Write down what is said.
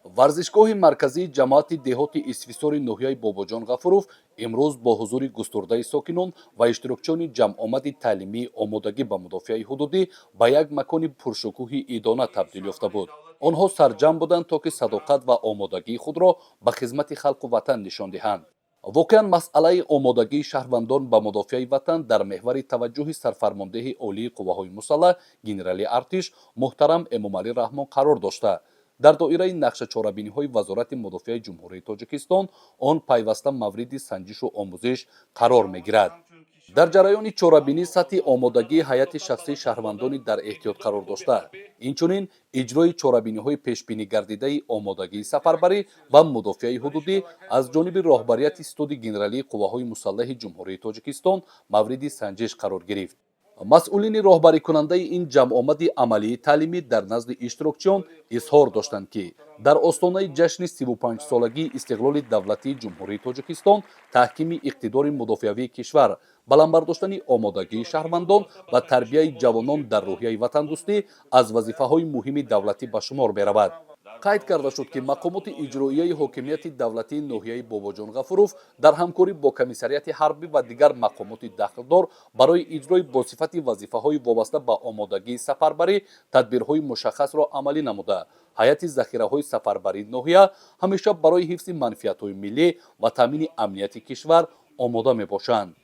Варзишгоҳи марказии ҷамоати деҳоти Исфисори ноҳияи Бобоҷон Ғафуров имрӯз бо ҳузури густурдаи сокинон ва иштирокчиёни ҷамъомади таълимии омодагӣ ба мудофиаи ҳудудӣ ба як макони пуршукӯҳи идона табдил ёфта буд. Онҳо сарҷамъ буданд, то ки садоқат ва омодагии худро ба хизмати халқу ватан нишон диҳанд. Воқеан, масъалаи омодагии шаҳрвандон ба мудофиаи ватан дар меҳвари таваҷҷӯҳи сарфармондеҳи олии қувваҳои мусаллаҳ, генерали артиш муҳтарам Эмомалӣ Раҳмон қарор дошта, дар доираи нақшачорабиниҳои Вазорати мудофиаи Ҷумҳурии Тоҷикистон он пайваста мавриди санҷишу омӯзиш қарор мегирад. Дар ҷараёни чорабинӣ сатҳи омодагии ҳайати шахсии шаҳрвандони дар эҳтиёт қарор дошта, инчунин иҷрои чорабиниҳои пешбинигардидаи омодагии сафарбарӣ ва мудофиаи ҳудудӣ аз ҷониби роҳбарияти Ситоди генералии қувваҳои мусаллаҳи Ҷумҳурии Тоҷикистон мавриди санҷиш қарор гирифт. Масъулини роҳбарикунандаи ин ҷамъомади амалии таълимӣ дар назди иштирокчиён изҳор доштанд, ки дар остонаи ҷашни 35-солагии истиқлоли давлатии Ҷумҳурии Тоҷикистон таҳкими иқтидори мудофиавии кишвар, баланд бардоштани омодагии шаҳрвандон ва тарбияи ҷавонон дар рӯҳияи ватандӯстӣ аз вазифаҳои муҳими давлатӣ ба шумор меравад. Қайд карда шуд, ки мақомоти иҷроияи ҳокимияти давлатии ноҳияи Бобоҷон Ғафуров дар ҳамкорӣ бо комиссариати ҳарбӣ ва дигар мақомоти дахлдор барои иҷрои босифати вазифаҳои вобаста ба омодагии сафарбарӣ тадбирҳои мушаххасро амалӣ намуда, ҳайати захираҳои сафарбарии ноҳия ҳамеша барои ҳифзи манфиатҳои миллӣ ва таъмини амнияти кишвар омода мебошанд.